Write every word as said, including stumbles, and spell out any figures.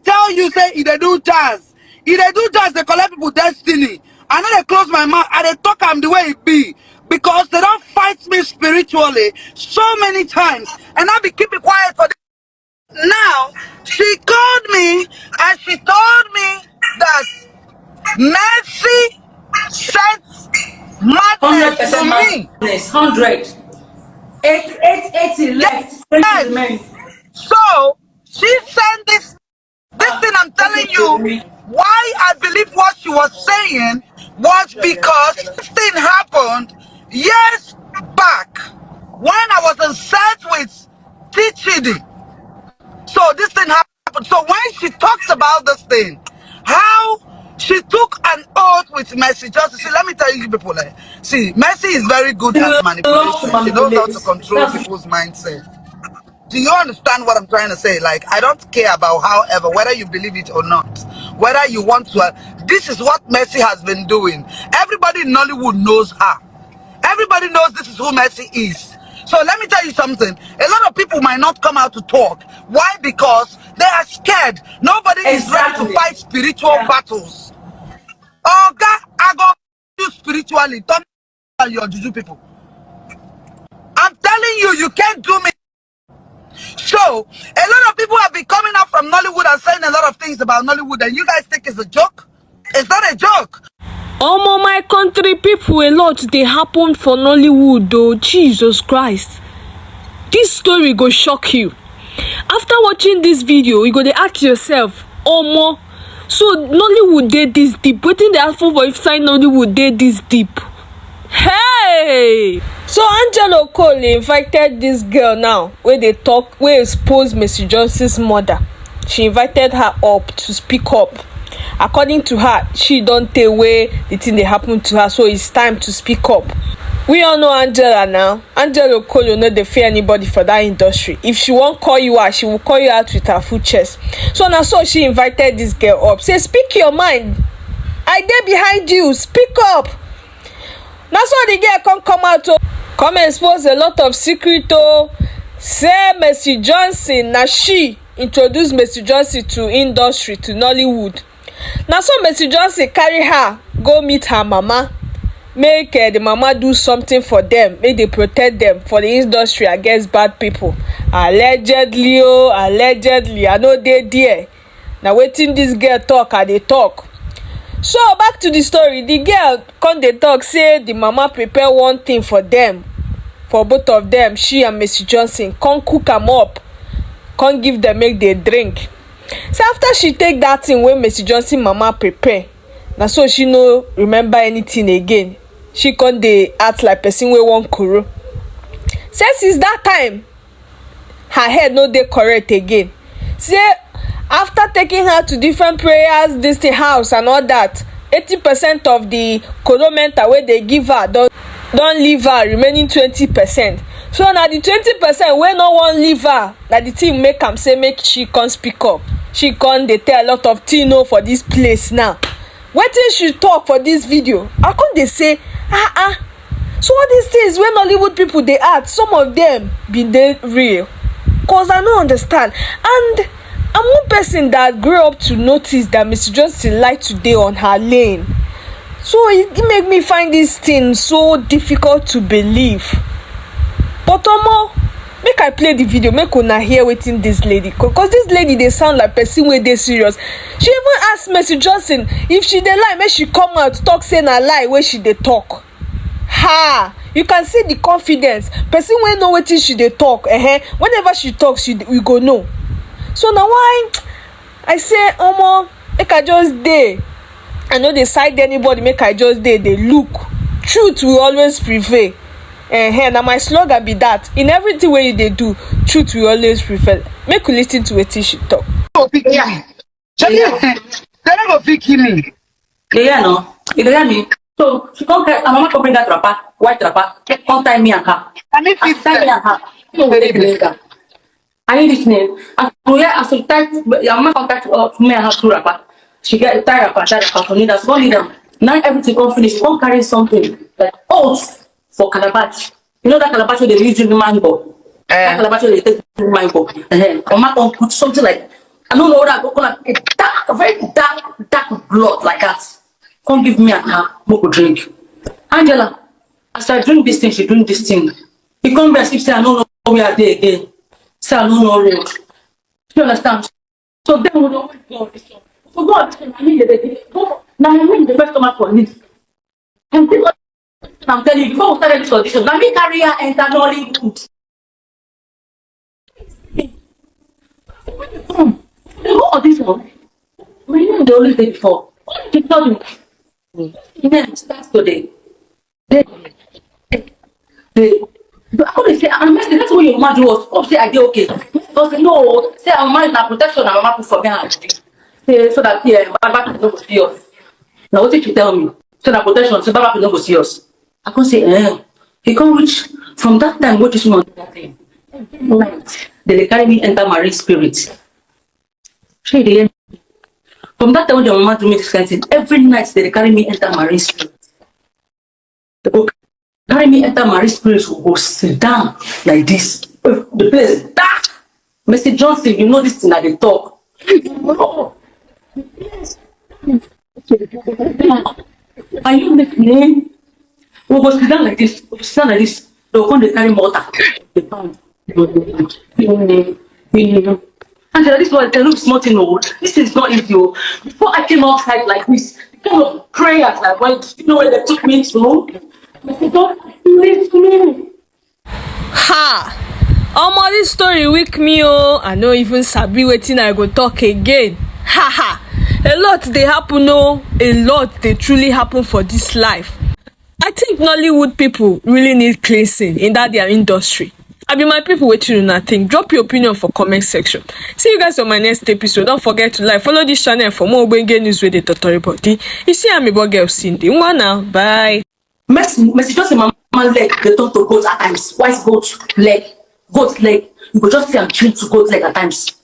Tell you say e dey do jazz, e dey do jazz, dey collect people destiny. I no dey close my mouth, I dey talk am the way e be, because they don fight me spiritually so many times, and I be keep it quiet for them. Now she called me and she told me that Mercy sent madness to me. Hundred percent madness. Hundred. Eight, eight, eighty left. Twenty Yes. remain. So she sent this this thing I'm telling you. Why I believe what she was saying was because this thing happened years back when I was in search with T Chidi. So this thing happened. So when she talks about this thing, how she took an oath with Mercy Johnson. See, let me tell you people, eh, see, Mercy is very good at manipulation. She knows how to control people's mindset. Do you understand what I'm trying to say? Like, I don't care about, however, whether you believe it or not, whether you want to. Uh, this is what Mercy has been doing. Everybody in Nollywood knows her. Everybody knows this is who Mercy is. So let me tell you something. A lot of people might not come out to talk. Why? Because they are scared. Nobody is ready to Exactly. fight spiritual Yeah. battles. Oga, I go you spiritually. Don't tell your juju people. I'm telling you, you can't do me. So a lot of people have been coming out from Nollywood and saying a lot of things about Nollywood, and you guys think it's a joke. It's not a joke. Omo, my country people, a lot dey happen for Nollywood though. Jesus Christ. This story go shock you. After watching this video, you go dey ask yourself, omo, so Nollywood dey this deep? Wetin dey happen for inside Nollywood dey this deep? Hey! So Angelo Cole invited this girl now, wey dey talk, wey expose Mercy Johnson's mother. She invited her up to speak up. According to her, she don tey wey the thing dey happen to her, so it's time to speak up. We all know Angela now. Angelo Cole no dey fear anybody for that industry. If she wan call you out, she will call you out with her full chest. So na so she invited this girl up. Say, "Speak your mind. I dey behind you. Speak up." Na so the girl come come out o, come expose a lot of secret o. Say Mercy Johnson, na she introduce Mercy Johnson to industry, to Nollywood. Na so Mercy Johnson carry her go meet her mama, make, eh, the mama do something for them, make they protect them for the industry against bad people. Allegedly o, allegedly, I no dey there. Na wetin this girl talk, I dey talk. So back to the story, the girl come dey talk say the mama prepare one thing for them, for both of them, she and Mercy Johnson, come cook am up, come give them make they drink. So after she take that thing wey Mercy Johnson mama prepare, na so she no remember anything again. She come dey act like person wey wan koro. Say since that time, her head no dey correct again. Say after taking her to different prayers, this thing house and all that, eighty percent of the koro mental wey dey give her don don leave her, remaining twenty percent. So na the twenty percent wey no wan leave her, na the thing make am say make she come speak up. She come dey tell a lot of thing o for this place now. Wetin she talk for this video, I come dey say, ah ah. So all these things wey Nollywood people dey act, some of them bin dey real. Cause I no understand. And I'm one person that grew up to notice that Mercy Johnson like to dey on her lane. So it, it make me find this thing so difficult to believe. But omo, make I play the video, make una hear wetin this lady, cause this lady dey sound like person wey dey serious. She even ask Mercy Johnson if she dey lie, make she come out talk say na lie wey she dey talk. Ha! You can see the confidence. Person wey know wetin she dey talk, eh? Whenever she talks, you, you go know. So na why I say, omo, make I just dey. I no dey side anybody, make I just dey, dey look. Truth will always prevail. Eh, na my slogan be that. In everything wey you dey do, truth will always prevail. Make we listen to wetin she talk. Go pick me. Shebi, they no go fit kill me. You hear no? You dey hear me? So she come carry, her mama come bring that wrapper, white wrapper, come tie me and her. I mean, As she tie me and her, she go take the nigga. I need this name. As to, yeah, as to tie, your mama come tie, uh, me and her two wrapper. She get tie wrapper, tie wrapper for me. That's one leader. Now everything come finish. She come carry something like oats for calabash. You know that calabash wey dey use drink mango. That Eh, calabash wey dey take drink mango. Uh-huh. Mama come put something like I don't know what I go call am. A dark, very dark, dark blood like that. Come give me and her, make we drink. Angela, as I drink this thing, she drink this thing. E come be as if say I no know where I dey again. Say I no know road. You understand? So then we don go audition. We go audition, na me dey dey go. Na me be the first comer for list. And this audition, I'm telling you, before we started this audition, na me carry her enter Nollywood. Come, we go audition. My name dey always dey before. What did you tell me? Then start today. They, they, I come dey say, "Ah, Mercy, that's what your mama do us." Come say, "I dey okay." Because say, "No, say our mama na protection, our mama put for me and say so that, yeah, bad bad people no go see us." Now what did you tell me? So that protection, so bad bad people no go see us. I come say, "Eh." He come reach from that time, what is one that thing? Every night, they dey carry me enter marine spirit. Shey you dey hear me? From that time when your mama do me this kind thing, every night they dey carry me enter marine spirit. They go carry me enter marine spirit, we go sit down like this. The place dark. Mercy Johnson, you know this thing I dey talk. You know. Are you listening? We go sit down like this. We go sit down like this. They go come dey carry mortar. Dey pound. And this one, they look small thing. Oh, this is not easy. Oh. Before I came outside like this, the kind of prayers I went, you know where they took me to? I said, "God, please me." Ha! Omo, this story weak me, oh. I no even sabi wetin I go talk again. Ha ha! A lot dey happen, oh. A lot dey truly happen for this life. I think Nollywood people really need cleansing in that their industry. I be my people, wetin una think? Drop your opinion for comment section. See you guys on my next episode. Don't forget to like, follow this channel for more ogbonge news wey dey totori body. You see, I'm a boy girl Cindy. Una, bye. Mercy, Mercy Johnson mama leg dey turn to goat at times. Why is goat leg? Goat leg. You go just see am turn to goat leg at times.